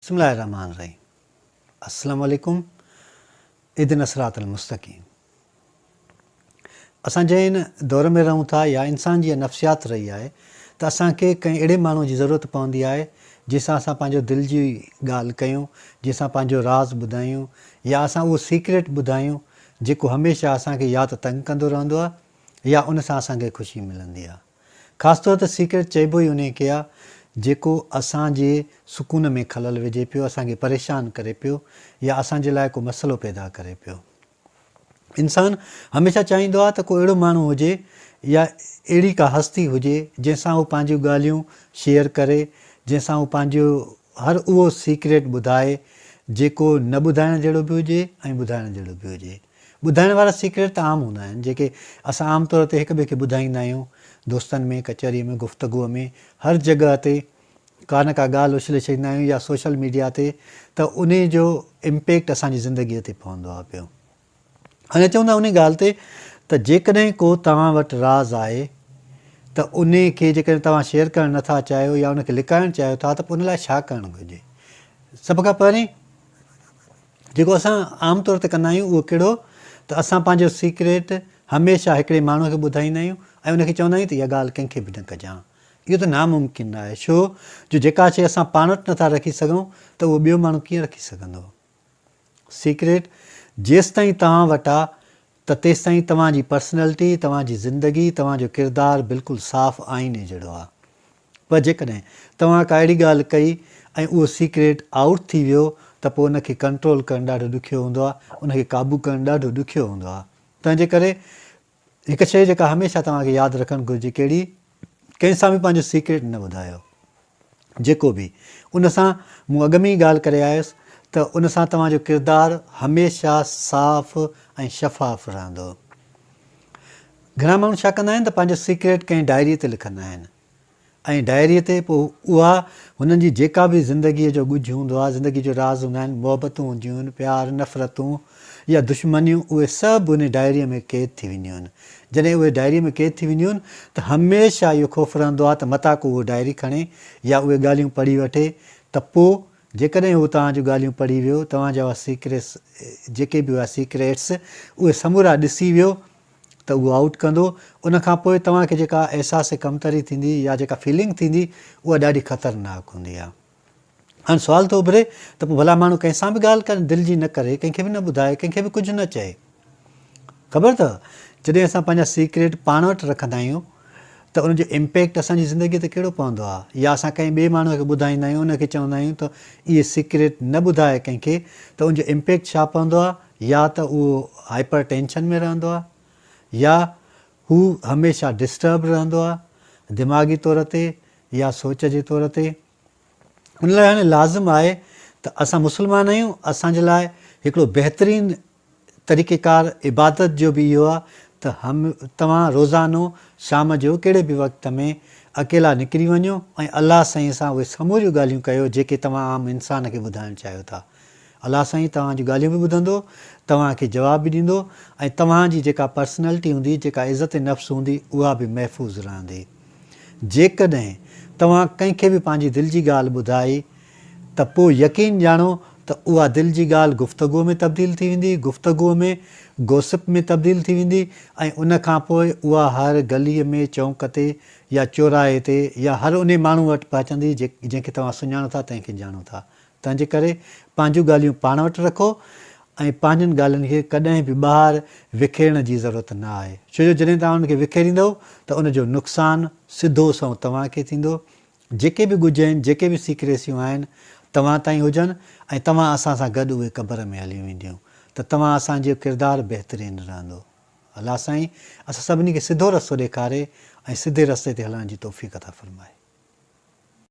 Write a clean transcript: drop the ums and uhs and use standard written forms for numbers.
بسم الله الرحمٰن الرحيم السلام عليڪم اهدنا الصراط المستقيم اسان جنهن هن دور ۾ رهون ٿا يا انسان جي اها نفسيات رهي آهي ته اسان کي ڪنهن اهڙي ماڻهو جي ضرورت پوندي آهي جنهن سان اسان پنهنجو دل جي ڳالهه ڪيون جنهن سان پنهنجو راز ٻڌايون يا اسان اهو سيڪريٽ ٻڌايون جيڪو هميشه اسان کي يا ته تنگ ڪندو رهندو آهي يا ان سان اسان کي خوشي ملندي آهي. خاص طور تي سيڪريٽ چئبو ئي انهي کي آ جيڪو اسان جي سڪون ۾ خلل وجهي پيو، اسان کي پريشان ڪري پيو يا اسان جي لاء ڪو مسئلو پيدا ڪري پيو. انسان هميشه چاهيندو آ ته ڪو اهڙو ماڻهو هجي يا اهڙي ڪا هستي هجي جنهن سان هو پنهنجون ڳالهيون شيئر ڪري، جنهن سان هو پنهنجو هر اهو سيڪريٽ ٻڌائي جيڪو نه ٻڌائڻ جهڙو به هجي ۽ ٻڌائڻ جهڙو به هجي. ٻڌائڻ وارا سيڪريٽ ته عام هوندا آهن، جيڪي اسان عام طور تي هڪ ٻئي کي ٻڌائيندا آهيون، دوستن ۾، ڪچهريء ۾، گفتگوء ۾، هر جڳهه تي ڪا نه ڪا ڳالهه اڇلي ڇڏيندا آهيون يا سوشل ميڊيا تي ته انهي جو امپيڪٽ اسان جي زندگيء تي پوندو آهي پيو. هاڻي اچون ٿا انهي ڳالهه تي ته جيڪڏهن ڪو توهان وٽ راز آهي ته انهي کي جيڪڏهن توهان شيئر ڪرڻ نه ٿا چاهيو يا ان کي لڪائڻ چاهيو ٿا ته پوء ان لاء ڇا ڪرڻ گهرجي؟ سڀ کان پهرين جيڪو اسان عام طور تي ڪندا آهيون اهو ڪهڙو ته اسان پنهنجو سيڪريٽ هميشه هڪڙي ماڻهوء کي ٻڌائيندا آهيون ۽ ان کي چوندا آهيون ته اها ڳالهه ڪنهن کي به نه ڪجان. اهو ته ناممڪن آهي ڇو جو جيڪا شيء اسان پاڻ وٽ نٿا رکي سگهون ته اهو ٻيو ماڻهو ڪيئن رکي سگهندو. سيڪريٽ جيستائين توهان وٽ آ ته تيستائين توهان جي پرسنلٽي، توهان جي زندگي، توهان جو ڪردار بلڪل صاف آئيني جهڙو آ. پر جيڪڏهن توهان ڪا اهڙي ڳالهه ڪئي ۽ اهو سيڪريٽ آئوٽ ٿي ويو ته پوء ان کي ڪنٽرول ڪرڻ ڏاڍو ڏکيو هوندو آ، ان کي قابو ڪرڻ ڏاڍو ڏکيو هوندو آ. تنهنجي ڪري هڪ شيء جيڪا هميشه توهان کي ياد رکڻ گهرجي ڪهڙي؟ ڪنهن سان به پنهنجو سيڪريٽ نه ٻڌايو. جيڪو به ان سان مون اڳ ۾ ئي ڳالهه ڪري آيس ته ان سان توهان جو ڪردار هميشه صاف ۽ شفاف رهندو. گهڻا ماڻهو ڇا ڪندا آهن ته پنهنجو سيڪريٽ ڪنهن ڊائريء تي لکندا آهن ۽ ڊائريء تي پوء اها هنن جي جيڪا به زندگيء جو ڳجهه هوندو آهي، زندگيء جو راز هوندا آهن، محبتون هونديون آهن، پيار، نفرتون يا دشمنيون اهي سڀ ان ڊائريء ۾ قيد ٿي وينديون آهن. جڏهن اهي ڊائريء ۾ قيد ٿي وينديون آهن ته هميشه اهو خوف رهندو آهي ته متان ڪو اهو ڊائري کڻي يا اهي ڳالهيون پڙهي وٺي ته پوء جيڪڏهن هو توهان جون ڳالهيون پڙهي ويو، توهان جا اها سيڪريس جيڪي به هئا سيڪريٽس اهي سمورا ڏسي ويو ته اهو آئوٽ ڪندو، ان کان پوء توهان کي جيڪا احساس ڪمتري ٿيندي يا جيڪا فيلنگ ٿيندي اها ڏاڍي خطرناڪ هوندي آهي. هاڻي سوال ٿو اڀري ته پوء ڀلا ماڻهو ڪنهن سان به ڳالهه ڪري دل جي نه ڪري، ڪنهن کي به نه ٻڌائي، ڪنهن کي به ڪجهه نه چئي. خبر اٿو جڏهن اسان پنهنجا سيڪريٽ پاڻ وٽ رکندا آهيون ته ان جو امپيڪٽ اسان جي زندگي تي ڪهڙو پوندو آهي يا اسان ڪنهن ٻئي ماڻهو کي ٻڌائيندا آهيون ان کي چوندا آهيون ته اهي سيڪريٽ نه ٻڌاء ڪنهن کي ته ان جو امپيڪٽ ڇا پوندو آهي يا ته اهو هائپر ٽينشن ۾ رهندو آهي يا هو هميشه ڊسٽرب رهندو آهي دماغي طور تي يا سوچ جي طور تي. ان لاء هاڻي لازم آهي ته اسان مسلمان آهيون اسان جي لاء هڪڙو بهترين طريقيڪار عبادت جو به اهو آهي ته هم توهان روزانو شام جو ڪهڙي به وقت ۾ اڪيلا نڪري وڃو ۽ الله سائين سان اهي سموريون ڳالهيون ڪيو جيڪي توهان عام انسان کي ٻڌائڻ چاهيو ٿا. الله سائين توهان جون ڳالهيون به ٻڌندو، توهان کي جواب به ڏيندو ۽ توهان جي جيڪا پرسنلٽي هوندي، جيڪا عزت نفس هوندي اها به محفوظ رهندي. جيڪڏهن توهان ڪنهن کي به پنهنجي دل جي ڳالهه ٻڌائي ته پوء يقين ڄاڻو ته اها دل جي ڳالهه گفتگوء ۾ تبديل ٿي ويندي، گفتگوء ۾ گوسپ ۾ تبديل ٿي ويندي ۽ ان کان پوء اها هر گليء ۾ چونڪ تي يا چوراهي تي يا هر انهي ماڻهوء وٽ پهچندي جنهن کي توهان سڃاڻو ٿا تنهن کي ڄاڻو ٿا. تنهنجي ڪري پنهنجون ڳالهيون پاڻ وٽ رکو ۽ پنهنجن ڳالهين کي ڪڏهن به ٻاهر وکيرڻ جي ضرورت نه آهي ڇو جو جڏهن توهان ان کي وکيريندؤ ته ان جو نقصان سڌو سنئون توهان کي ٿيندو. جيڪي به ڳجهه آهن، جيڪي به سيڪريسيون آهن، توهان تائين هجن ۽ توهان اسان سان گڏ اهي قبر ۾ هليون وينديون ته توهان اسان جو ڪردار بهترين رهندو. الله سائين اسان سڀني کي سڌو رستو ڏيکاري ۽ سڌي رستي تي هلڻ جي توفيق عطا فرمائي.